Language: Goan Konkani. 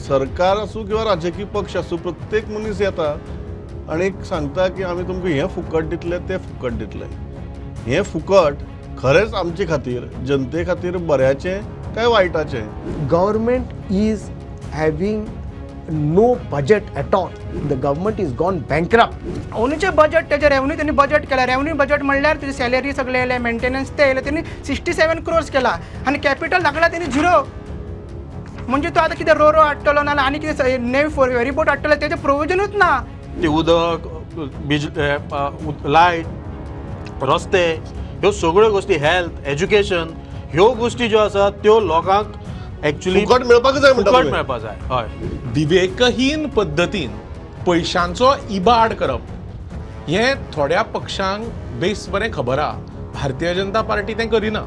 सरकार आसूं किंवा राजकीय पक्ष आसूं, प्रत्येक मनीस येता आनी एक सांगता की आमी तुमकां हें फुकट दितले, तें फुकट दितले. हें फुकट खरेंच आमचे खातीर, जनते खातीर बऱ्याचें काय वायटाचें? Government is having no budget at all. The government is gone bankrupt. अंदूचें budget, तेजें रेवन्यू तेणी बजट केला. रेवन्यू बजट म्हणल्यार तेजी सॅलरी सगळें येयलें, मेंटेनन्स ते येयलें, तेणी 67 क्रोर्स केला आनी कॅपिटल दाखयला तेणी झिरो. म्हणजे तो आतां कितें रोरो हाडटलो ना आनी कितें नेवी फेरीबोट हाडटलो, तेजें प्रोविजनूच ना. ती उदक, बिज लायट, रस्ते, ह्यो सगळ्यो गोश्टी, हेल्थ, एज्युकेशन, ह्यो गोश्टी ज्यो आसा त्यो लोकांक एक्चुली फुकट मेळपाक जाय म्हणटा फुकट तुमी. मेळपा जाय, हय. विवेकहीन पद्दतीन पयशांचो इबाड करप हें थोड्या पक्षांक बेस बरें खबर आहा. भारतीय जनता पार्टी तें करिना.